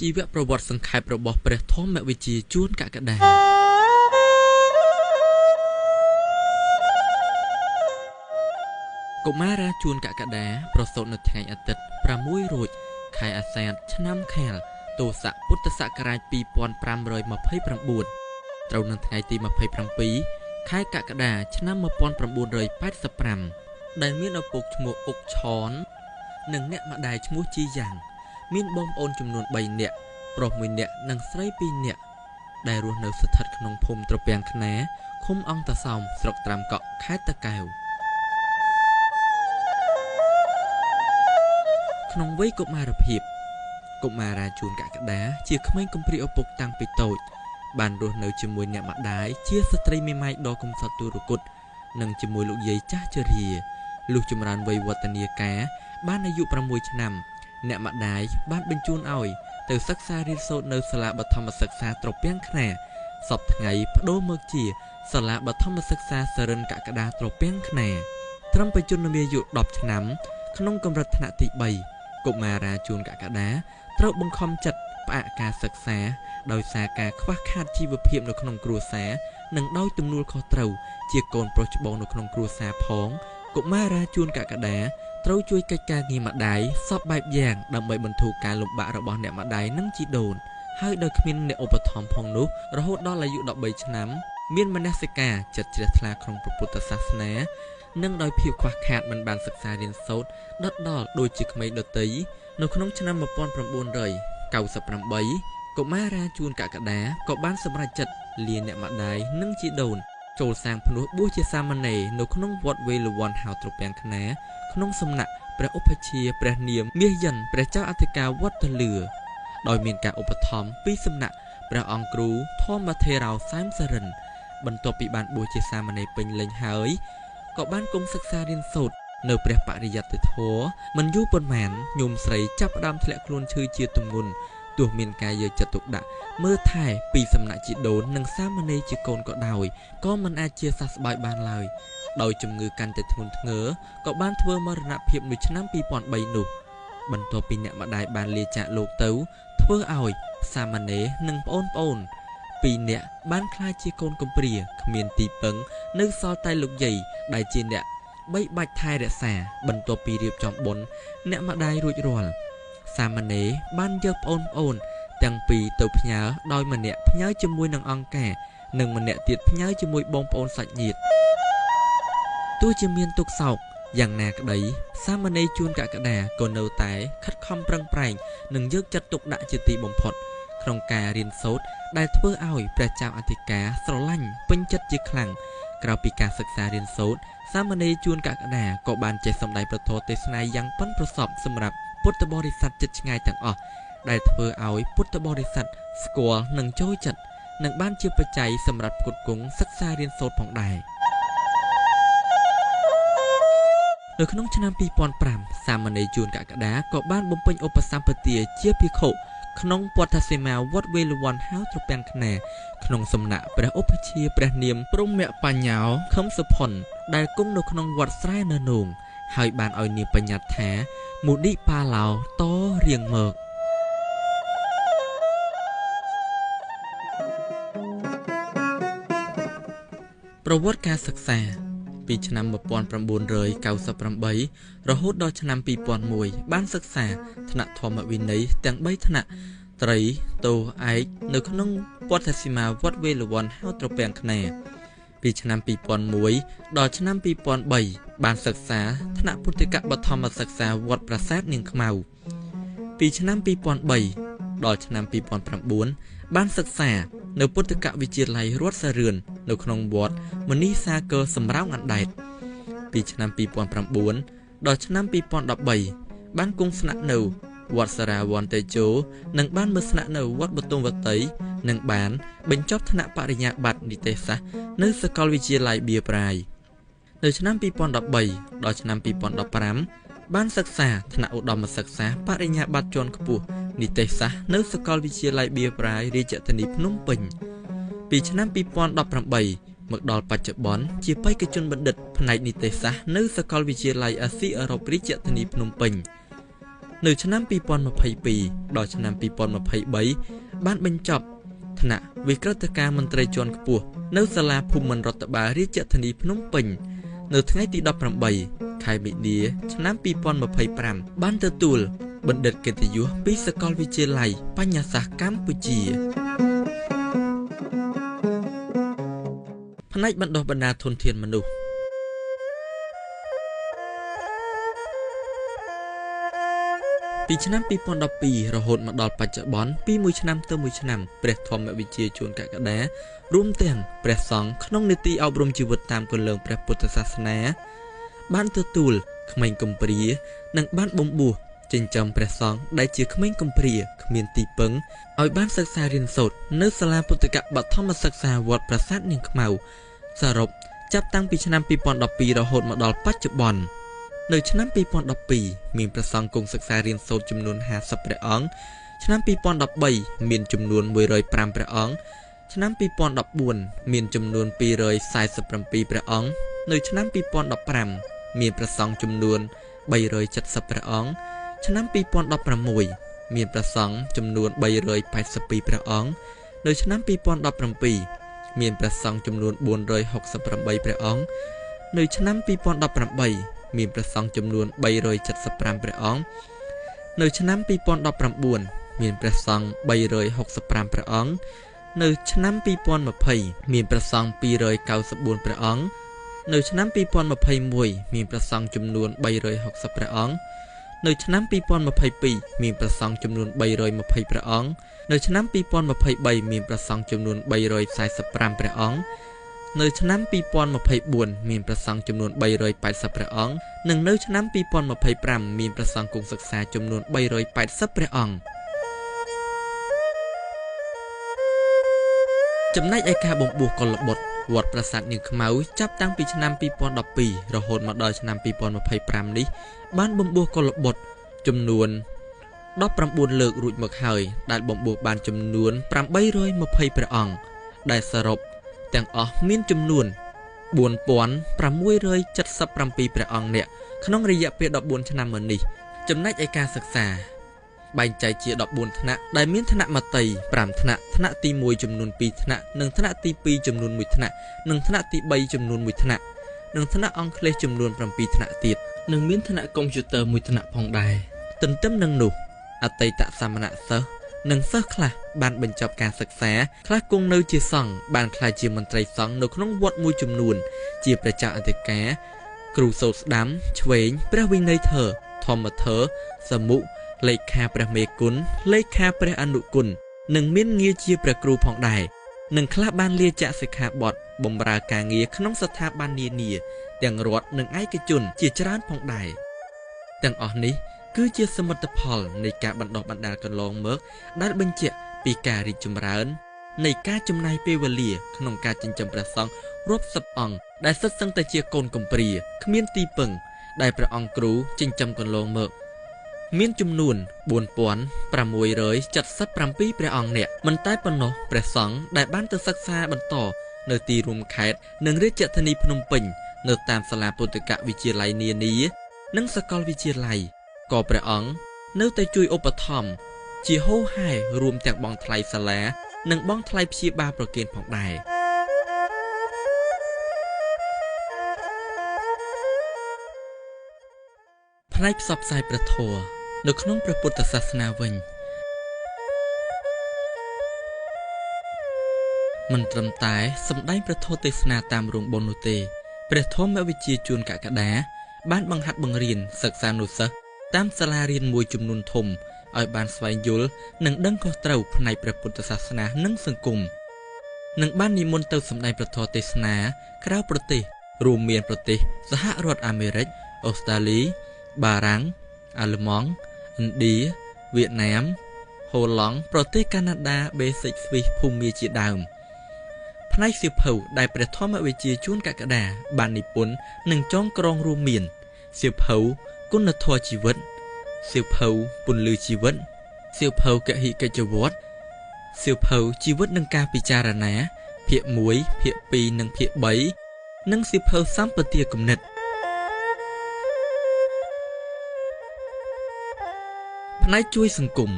ជីវប្រវត្តិសង្ខេបរបស់ព្រះធម្មវិជ្ជាជួនកក្កដាកុមារាជួនកក្កដាប្រសូតនៅថ្ងៃអាទិត្យ6រោចខែអាសាឍឆ្នាំខាលទស័កពុទ្ធសករាជ2529ត្រូវនៅថ្ងៃទី27ខែកក្កដាឆ្នាំ1985ដែលមានឪពុកឈ្មោះអុកឆននិងអ្នកម្ដាយឈ្មោះជីយ៉ាងមានបងប្អូនចំនួន3នាក់ប្រុស1នាក់និងស្រី2នាក់ដែលរស់នៅស្ថិតក្នុងភូមិត្រពាំងខ្នាឃុំអង្គតាសោមស្រុកត្រាំកក់ខេត្តតាកែវក្នុងវ័យកុមារភាពកុមារាជួនកក្កដាជាក្មេងកំព្រាឪពុកតាំងពីតូចបានរស់នៅជាមួយអ្នកម្ដាយជាស្ត្រីមេម៉ាយដ៏កំសត់ទុរគតនិងជាមួយលោកយាយចាស់ជរាលុះចម្រើនវ័យវឌ្ឍនាការបានអាយុ6ឆ្នាំអ្នកម្ដាយបានបញ្ជូនឲ្យទៅសិក្សារៀនសូត្រនៅសាលាបឋមសិក្សាត្រពាំងខ្នាសប្តាហ៍ថ្ងៃបដូរមកជាសាលាបឋមសិក្សាសរិនកក្កដាត្រពាំងខ្នាត្រឹមបច្ចុប្បន្នមានអាយុ10ឆ្នាំក្នុងកម្រិតថ្នាក់ទី3កុមារាជួនកក្កដាត្រូវបង្ខំចិត្តផ្អាកការសិក្សាដោយសារការខ្វះខាតជីវភាពនៅក្នុងគ្រួសារនិងដោយទំនួលខុសត្រូវជាកូនប្រុសច្បងនៅក្នុងគ្រួសារផងកុមារាជួនកក្កដាត្រូវជួយកិច្ចការងារម្ដាយសពបែបយ៉ាងដើម្បីបន្ធូរការលំបាករបស់អ្នកម្ដាយនិងជីដូនហើយដោយគ្មានអ្នកឧបត្ថម្ភផងនោះរហូតដល់អាយុ13ឆ្នាំមានមនសិការចិត្តជ្រះថ្លាក្នុងព្រះពុទ្ធសាសនានិងដោយភាពខ្វះខាតមិនបានសិក្សារៀនសូត្រដិតដល់ដូចជាក្មេងដទៃនៅក្នុងឆ្នាំ1998កុមារាជួនកក្កដាក៏បានសម្រេចចិត្តលាអ្នកម្ដាយនិងជីដូនចូលសាងភ្នោះបួសជាសាមណេរនៅក្នុងវត្តវេលវ័នហៅត្រពាំងខ្នាក្នុងសំណាក់ព្រះឧបជាព្រះនាមមាសយិនព្រះចៅអធិការវត្តទលឿដោយមានការឧបត្ថម្ភពីសំណាក់ព្រះអង្គគ្រូធម្មថេរោសែមសរិនបន្ទាប់ពីបានបួសជាសាមណេរពេញលេញហើយក៏បានគង់សិក្សារៀនសូត្រនៅព្រះបរិយត្តិធម៌មិនយូរប៉ុន្មានញោមស្រីចាប់ផ្ដើមធ្លាក់ខ្លួនឈឺជាទម្ងន់ទោះមានការយកចិត្តទុកដាក់មើលថែពីសំណាក់ជីដូននិងសាមណេរជាកូនក៏ដោយក៏មិនអាចជាសះស្បើយបានឡើយដោយជំងឺកាន់តែធ្ងន់ធ្ងរក៏បានធ្វើមរណភាពនៅឆ្នាំ2003នោះបន្ទាប់ពីអ្នកម្ដាយបានលាចាកលោកទៅធ្វើឲ្យសាមណេរនិងប្អូនពីរនាក់បានក្លាយជាកូនកំព្រាគ្មានទីពឹងនៅសល់តែលោកយាយដែលជាអ្នកបីបាច់ថែរក្សាបន្ទាប់ពីរៀបចំបុណ្យអ្នកម្ដាយរួចរាល់សាមណេរបានយកប្អូនទាំងពីរទៅផ្ញើដោយម្នាក់ផ្ញើជាមួយនឹងអង្គការនិងម្នាក់ទៀតផ្ញើជាមួយបងប្អូនសាច់ញាតិទោះជាមានទុក្ខសោកយ៉ាងណាក្តីសាមណេរជួនកក្កដាក៏នៅតែខិតខំប្រឹងប្រែងនិងយកចិត្តទុកដាក់ជាទីបំផុតក្នុងការរៀនសូត្រដែលធ្វើឲ្យព្រះចៅអធិការស្រឡាញ់ពេញចិត្តជាខ្លាំងក្រៅពីការសិក្សារៀនសូត្រសាមណេរជួនកក្កដាក៏បានចេះសម្ដែងព្រះធម៌ទេសនាយ៉ាងប៉ិនប្រសប់សម្រាប់ពុទ្ធបរិស័ទជិតឆ្ងាយទាំងអស់ដែលធ្វើឲ្យពុទ្ធបរិស័ទស្គាល់និងចូលចិត្តនិងបានជាបច្ច័យសម្រាប់ផ្គត់ផ្គង់សិក្សារៀនសូត្រផងដែរនៅក្នុងឆ្នាំ2005សាមណេរជួនកក្កដាក៏បានបំពេញឧបសម្បទាជាភិក្ខុក្នុងវត្តសីមាវត្តវេលវ័នហៅត្រពាំងខ្នាក្នុងសំណាក់ព្រះឧបជាព្រះនាមព្រហ្មបញ្ញោខឹមសុផុនដែលគង់នៅក្នុងវត្តស្រែនៅនងហើយបានឲ្យនាមបញ្ញត្តិថាមុនិបាឡោតរៀងមកប្រវត្តិការសិក្សាពីឆ្នាំ1998រហូតដល់ឆ្នាំ2001បានសិក្សាថ្នាក់ធម្មវិន័យទាំង3ថ្នាក់ត្រីតោឯកនៅក្នុងវត្តសីមាវត្តវេលវ័នហៅត្រពាំងខ្នាពីឆ្នាំ2001ដល់ឆ្នាំ2003បានសិក្សាថ្នាក់ពុទ្ធិកបឋមសិក្សាវត្តប្រាសាទនាងខ្មៅពីឆ្នាំ2003ដល់ឆ្នាំ2009បានសិក្សានៅពុទ្ធិកវិទ្យាល័យរដ្ឋសារឿននៅក្នុងវត្តមនីសាគរសំរោងអណ្ដែតពីឆ្នាំ2009ដល់ឆ្នាំ2013បានគង់ស្នាក់នៅវត្តសារាវន្តេជោនិងបានមកស្នាក់នៅវត្តបទុមវតីនិងបានបញ្ចប់ថ្នាក់បរិញ្ញាបត្រនិទេសសាស្ត្រនៅសាកលវិទ្យាល័យបៀប្រាយនៅឆ្នាំ2013ដល់ឆ្នាំ2015បានសិក្សាថ្នាក់ឧត្តមសិក្សាបរិញ្ញាបត្រជាន់ខ្ពស់និទេសសាស្ត្រនៅសាកលវិទ្យាល័យបៀប្រាយរាជធានីភ្នំពេញពីឆ្នាំ2018មកដល់បច្ចុប្បន្នជាបេក្ខជនបណ្ឌិតផ្នែកនិទេសសាស្ត្រនៅសាកលវិទ្យាល័យអាស៊ីអឺរ៉ុបរាជធានីភ្នំពេញ នៅឆ្នាំ2022ដល់ឆ្នាំ2023បានបញ្ចប់ថ្នាក់វិក្រិតការមន្ត្រីជាន់ខ្ពស់នៅសាលាភូមិន្ទរដ្ឋបាលរាជធានីភ្នំពេញនៅថ្ងៃទី18ខែមីនាឆ្នាំ2025បានទទួលបណ្ឌិតកិត្តិយសពីសាកលវិទ្យាល័យបញ្ញាសាស្ត្រកម្ពុជាផ្នែកបណ្ដុះបណ្ដាលធនធានមនុស្សពីឆ្នាំ2012រហូតមកដល់បច្ចុប្បន្នពីមួយឆ្នាំទៅមួយឆ្នាំព្រះធម្មវិជ្ជាជួនកក្កដារួមទាំងព្រះសង្ឃក្នុងនីតិអប់រំជីវិតតាមគន្លងព្រះពុទ្ធសាសនាបានទទួលក្មេងកំព្រានិងបានបំពោះចិញ្ចឹមព្រះសង្ឃដែលជាក្មេងកំព្រាគ្មានទីពឹងឲ្យបានសិក្សារៀនសូត្រនៅសាលាពុទ្ធិកបឋមសិក្សាវត្តប្រាសាទនាងខ្មៅសរុបចាប់តាំងពីឆ្នាំ2012រហូតមកដល់បច្ចុប្បន្ននៅឆ្នាំ2012មានព្រះសង្ឃគង់សិក្សារៀនសូត្រចំនួន50ព្រះអង្គឆ្នាំ2013មានចំនួន105ព្រះអង្គឆ្នាំ2014មានចំនួន247ព្រះអង្គនៅឆ្នាំ2015មានព្រះសង្ឃចំនួន370ព្រះអង្គឆ្នាំ2016មានព្រះសង្ឃចំនួន382ព្រះអង្គនៅឆ្នាំ2017មានព្រះសង្ឃចំនួន468ព្រះអង្គនៅឆ្នាំ2018មានព្រះសង្ឃចំនួន375ព្រះអង្គនៅឆ្នាំ2019មានព្រះសង្ឃ365ព្រះអង្គនៅឆ្នាំ2020មានព្រះសង្ឃ294ព្រះអង្គនៅឆ្នាំ2021មានព្រះសង្ឃចំនួន360ព្រះអង្គនៅឆ្នាំ2022មានព្រះសង្ឃចំនួន320ព្រះអង្គនៅឆ្នាំ2023មានព្រះសង្ឃចំនួន345ព្រះអង្គនៅឆ្នាំ2024មានព្រះសង្ឃចំនួន380ព្រះអង្គនិងនៅឆ្នាំ2025មានព្រះសង្ឃគង់សិក្សាចំនួន380ព្រះអង្គចំណែកឯការបំពោះកុលបុត្រវត្តប្រាសាទនាងខ្មៅចាប់តាំងពីឆ្នាំ2012រហូតមកដល់ឆ្នាំ2025នេះបានបំពោះកុលបុត្រចំនួន19លើករួចមកហើយដែលបំពោះបានចំនួន820ព្រះអង្គដែលសរុបទាំងអស់មានចំនួន4677ព្រះអង្គនាក់ក្នុងរយៈពេល14ឆ្នាំមកនេះចំណែកឯការសិក្សាបែងចែកជា14ថ្នាក់ដែលមានថ្នាក់មត្តេយ្យ5ថ្នាក់ថ្នាក់ទី1ចំនួន2ថ្នាក់និងថ្នាក់ទី2ចំនួន1ថ្នាក់និងថ្នាក់ទី3ចំនួន1ថ្នាក់និងថ្នាក់អង់គ្លេសចំនួន7ថ្នាក់ទៀតនិងមានថ្នាក់កុំព្យូទ័រ1ថ្នាក់ផងដែរទន្ទឹមនឹងនោះអតីតសមណសិស្សនិងសិស្សខ្លះបានបញ្ចប់ការសិក្សាខ្លះគង់នៅជាសង្ឃបានក្លាយជាមន្ត្រីសង្ឃនៅក្នុងវត្តមួយចំនួនជាព្រះចៅអធិការគ្រូសូត្រស្ដាំឆ្វេងព្រះវិន័យធរធម្មធរសមុលេខាព្រះមេគុណលេខាព្រះអនុគុណនិងមានងារជាព្រះគ្រូផងដែរនិងខ្លះបានលាចាកសិក្ខាបទបម្រើការងារក្នុងស្ថាប័ននានាទាំងរដ្ឋនិងឯកជនជាច្រើនផងដែរទាំងអស់នេះគឺជាសមិទ្ធផលនៃការបណ្ដុះបណ្ដាលកន្លងមកដែលបញ្ជាក់ពីការរីកចម្រើននៃការចំណាយពេលវេលាក្នុងការចិញ្ចឹមព្រះសង្ឃរាប់សិបអង្គដែលសុទ្ធសឹងតែជាកូនកំព្រាគ្មានទីពឹងដែលព្រះអង្គគ្រូចិញ្ចឹមកន្លងមកមានចំនួន4677ព្រះអង្គនាក់មិនតែប៉ុណ្ណោះព្រះសង្ឃដែលបានទៅសិក្សាបន្តនៅទីរួមខេត្តនិងរាជធានីភ្នំពេញនៅតាមសាលាពុទ្ធិកវិទ្យាល័យនានានិងសាកលវិទ្យាល័យក៏ព្រះអង្គនៅតែជួយឧបត្ថម្ភជាហូរហែរួមទាំងបង់ថ្លៃសាលានិងបង់ថ្លៃព្យាបាលប្រគេនផងដែរផ្នែកផ្សព្វផ្សាយព្រះធម៌នៅក្នុងព្រះពុទ្ធសាសនាវិញមិនត្រឹមតែសម្ដែងព្រះធម៌ទេសនាតាមរោងបុណ្យនោះទេព្រះធម្មវិជ្ជាជួនកក្កដាបានបង្ហាត់បង្រៀនសិក្សានុសិស្សតាមសាលារៀនមួយចំនួនធំឲ្យបានស្វែងយល់និងដឹងខុសត្រូវផ្នែកព្រះពុទ្ធសាសនានិងសង្គមនិងបាននិមន្តទៅសម្ដែងព្រះធម៌ទេសនាក្រៅប្រទេសរួមមានប្រទេសសហរដ្ឋអាមេរិកអូស្ត្រាលីបារាំងអាល្លឺម៉ង់ឥណ្ឌាវៀតណាមហូឡង់ប្រទេសកាណាដាបេសិកស្វីសភូមាជាដើមផ្នែកសៀវភៅដែលព្រះធម្មវិជ្ជាជួនកក្កដាបាននិពន្ធនិងចងក្រងរួមមានសៀវភៅគុណធម៌ជីវិតសៀវភៅពន្លឺជីវិតសៀវភៅកហិកិច្ចវត្តសៀវភៅជីវិតនិងការពិចារណាភាគ1ភាគ2និងភាគ3និងសៀវភៅសម្បទាគំនិត ផ្នែកជួយសង្គម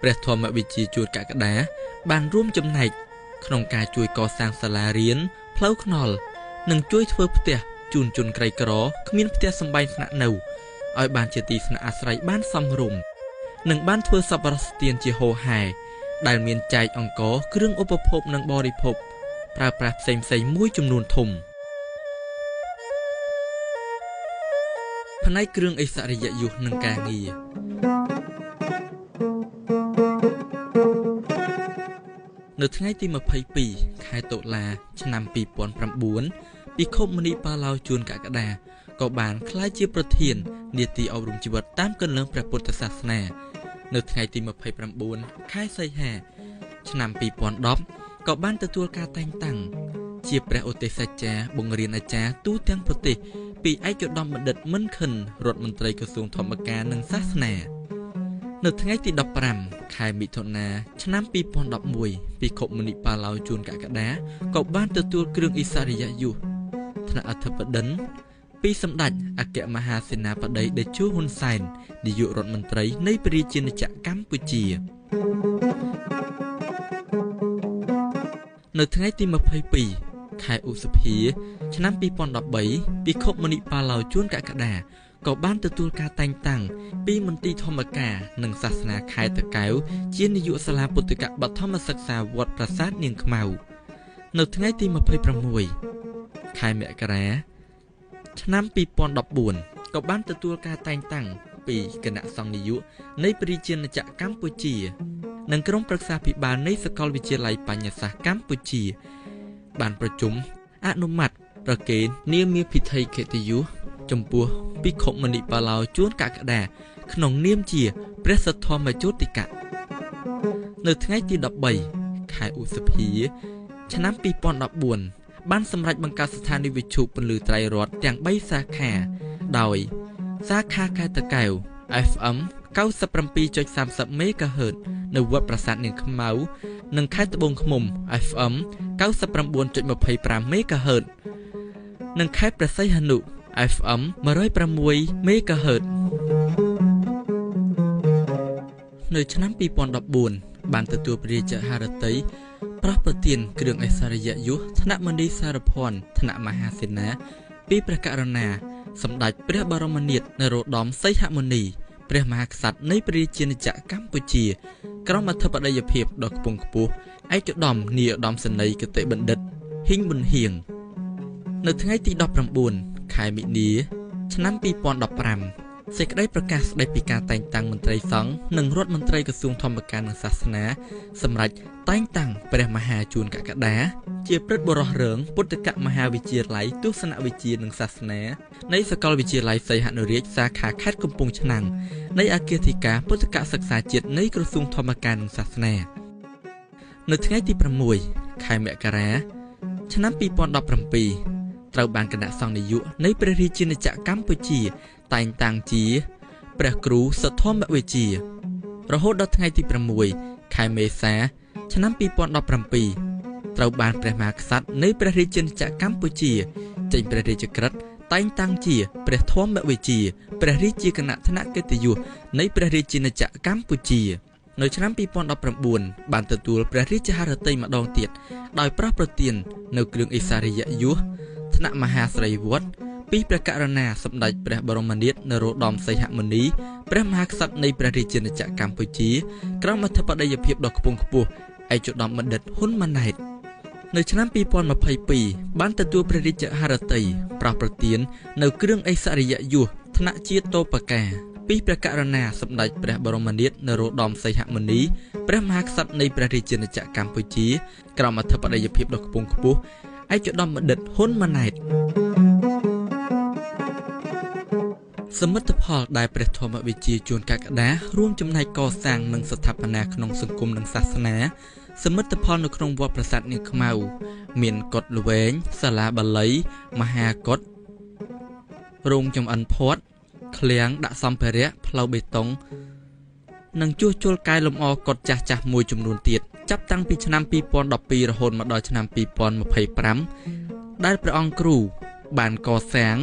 ព្រះធម្មវិជ្ជាជួនកក្កដាបានរួមចំណែកក្នុងការជួយកសាងសាលារៀនផ្លូវថ្នល់និងជួយធ្វើផ្ទះជូនជនក្រីក្រគ្មានផ្ទះសម្បែងស្នាក់នៅឲ្យបានជាទីស្នាក់អាស្រ័យបានសមរម្យនិងបានធ្វើសប្បុរសទានជាហូរហែដែលមានចែកអង្ករគ្រឿងឧបភោគនិងបរិភោគប្រើប្រាស់ផ្សេងៗមួយចំនួនធំផ្នែកគ្រឿងឥស្សរិយយសនិងការងារនៅថ្ងៃទី22ខែតុលាឆ្នាំ2009ភិក្ខុមុនីបាឡោជួនកក្កដាក៏បានក្លាយជាប្រធាននីតិអប់រំជីវិតតាមកន្លងព្រះពុទ្ធសាសនានៅថ្ងៃទី29ខែសីហាឆ្នាំ2010ក៏បានទទួលការតែងតាំងជាព្រះឧទេសចារ្យបង្រៀនអាចារ្យទូទាំងប្រទេសពីឯកឧត្តមបណ្ឌិតមិនខិនរដ្ឋមន្ត្រីក្រសួងធម្មការនិងសាសនានៅថ្ងៃទី15ខែមិថុនាឆ្នាំ2011ភិក្ខុមុនីបាឡោជួនកក្កដាក៏បានទទួលគ្រឿងឥស្សរិយយសថ្នាក់អធិបតីពីសម្ដេចអគ្គមហាសេនាបតីតេជោហ៊ុនសែននាយករដ្ឋមន្ត្រីនៃព្រះរាជាណាចក្រកម្ពុជានៅថ្ងៃទី22ខែឧសភាឆ្នាំ2013ភិក្ខុមុនីបាឡោជួនកក្កដាក៏បានទទួលការតែងតាំងពីមន្ទីរធម្មការនិងសាសនាខេត្តតាកែវជានាយកសាលាពុទ្ធិកបឋមសិក្សាវត្តប្រាសាទនាងខ្មៅនៅថ្ងៃទី26ខែមករាឆ្នាំ2014ក៏បានទទួលការតែងតាំងពីគណៈសង្ឃនាយកនៃព្រះរាជាណាចក្រកម្ពុជានិងក្រុមប្រឹក្សាភិបាលនៃសាកលវិទ្យាល័យបញ្ញាសាស្ត្រកម្ពុជាបានប្រជុំអនុម័តប្រគេននាមាភិថីកិត្តិយសចំពោះភិក្ខុមុនីបាឡោជួនកក្កដាក្នុងនាមជាព្រះសទ្ធម្មជោតិកៈនៅថ្ងៃទី13ខែឧសភាឆ្នាំ2014បានសម្រេចបង្កើតស្ថានីយ៍វិទ្យុពន្លឺត្រៃរតន៍ទាំង3សាខាដោយសាខាខេត្តតាកែវ FM 97.30 MHz នៅវត្តប្រាសាទនាងខ្មៅនិងខេត្តត្បូងឃ្មុំ FM 99.25 MHz និងខេត្តព្រះសីហនុ FM 106 MHz នៅឆ្នាំ2014បានទទួលព្រះរាជហឫទ័យប្រោះប្រទានគ្រឿងឥស្សរិយយសថ្នាក់មនីសារភ័ណ្ឌថ្នាក់មហាសេនាពីព្រះករុណាសម្ដេចព្រះបរមនាថនរោត្តមសីហមុនីព្រះមហាក្សត្រនៃព្រះរាជាណាចក្រកម្ពុជាក្រមអធិបតីភាពដ៏ខ្ពង់ខ្ពស់ឯកឧត្តមនាយឧត្តមសេនីយ៍គតិបណ្ឌិតហ៊ីងប៊ុនហៀងនៅថ្ងៃទី19ខែមីនាឆ្នាំ2015សេចក្តីប្រកាសស្តីពីការតែងតាំងមន្ត្រីសង្ឃនិងរដ្ឋមន្ត្រីក្រសួងធម្មការនិងសាសនាសម្រេចតែងតាំងព្រះមហាជួនកក្កដាជាព្រឹទ្ធបុរសរងពុទ្ធកមហាវិទ្យាល័យទស្សនវិជ្ជានិងសាសនានៃសាកលវិទ្យាល័យសីហនុរាជសាខាខេត្តកំពង់ឆ្នាំងនៃអគ្គធិការពុទ្ធកសិក្សាជាតិនៃក្រសួងធម្មការនិងសាសនានៅថ្ងៃទី6ខែមករាឆ្នាំ2017ត្រូវបានគណៈសង្ឃនាយកនៃព្រះរាជាណាចក្រកម្ពុជាតែងតាំងជាព្រះគ្រូសទ្ធម្មវិជ្ជារហូតដល់ថ្ងៃទី6ខែមេសាឆ្នាំ2017ត្រូវបានព្រះមហាក្សត្រនៃព្រះរាជាណាចក្រកម្ពុជាចេញព្រះរាជក្រឹត្យតែងតាំងជាព្រះធម្មវិជ្ជាព្រះរាជាគណៈថ្នាក់កិត្តិយសនៃព្រះរាជាណាចក្រកម្ពុជានៅឆ្នាំ2019បានទទួលព្រះរាជហឫទ័យម្ដងទៀតដោយប្រោះប្រទាននៅគ្រឿងឥស្សរិយយសថ្នាក់មហាស្រីវត្តពីព្រះករុណាសម្ដេចព្រះបរមនាថនរោត្តមសីហមុនីព្រះមហាក្សត្រនៃព្រះរាជាណាចក្រកម្ពុជាក្រោមអធិបតីភាពដ៏ខ្ពង់ខ្ពស់ឯកឧត្តមបណ្ឌិតហ៊ុនម៉ាណែតនៅឆ្នាំ2022បានទទួលព្រះរាជហឫទ័យប្រោះប្រទាននៅគ្រឿងឥស្សរិយយសថ្នាក់ជាតិតូបកាពីព្រះករុណាសម្ដេចព្រះបរមនាថនរោត្តមសីហមុនីព្រះមហាក្សត្រនៃព្រះរាជាណាចក្រកម្ពុជាក្រោមអធិបតីភាពដ៏ខ្ពង់ខ្ពស់ឯកឧត្តមបណ្ឌិតហ៊ុនម៉ាណែតសមិទ្ធផលដែលព្រះធម្មវិជ្ជាជួនកក្កដារួមចំណែកកសាងនិងស្ថាបនាក្នុងសង្គមនិងសាសនាសមិទ្ធផលនៅក្នុងវត្តប្រាសាទនាងខ្មៅមានកុដិល្វែងសាលាបាលីមហាកុដិរោងចម្អិនភ័ព្វឃ្លាំងដាក់សម្ភារៈផ្លូវបេតុងនិងជួសជុលកែលម្អកុដិចាស់ៗមួយចំនួនទៀតចាប់តាំងពីឆ្នាំ2012រហូតមកដល់ឆ្នាំ2025ដែលព្រះអង្គគ្រូបានកសាង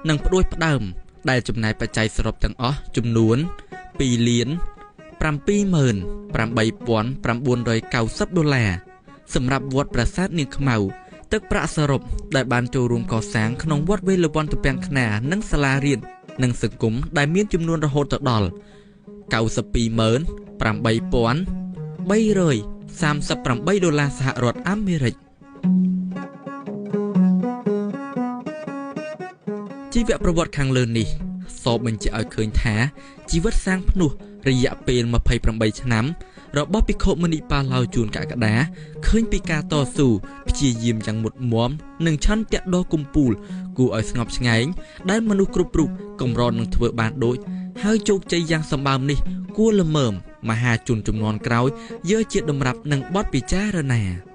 និងផ្ដួចផ្ដើមដែលចំណាយបច្ច័យសរុបទាំងអស់ចំនួន2លាន 78,990 ដុល្លារ សម្រាប់វត្តប្រាសាទនាងខ្មៅ។ ទឹកប្រាក់សរុបដែលបានចូលរួមកសាងក្នុងវត្តវេលវ័នត្រពាំងខ្នា និងសាលារៀន និងសង្គម ដែលមានចំនួនរហូតទៅដល់ 928,338 ដុល្លារសហរដ្ឋអាមេរិក។ ជីវប្រវត្តិខាងលើនេះសបញ្ជាក់ឲ្យឃើញថា ជីវិតសាងភ្នោះរយៈពេល 28 ឆ្នាំរបស់ភិក្ខុមុនីប៉ាឡោជួនកក្កដា ឃើញពីការតស៊ូព្យាយាមយ៉ាងមុតមម និងឆន្ទៈដ៏កំពូលគួរឲ្យស្ងប់ស្ងែង ដែលមនុស្សគ្រប់រូបកម្រនឹងធ្វើបានដូច ហើយជោគជ័យយ៉ាងសម្បើមនេះ គួរល្មមមហាជនចំនួនក្រោយយកជាតម្រាប់និងបទពិចារណា។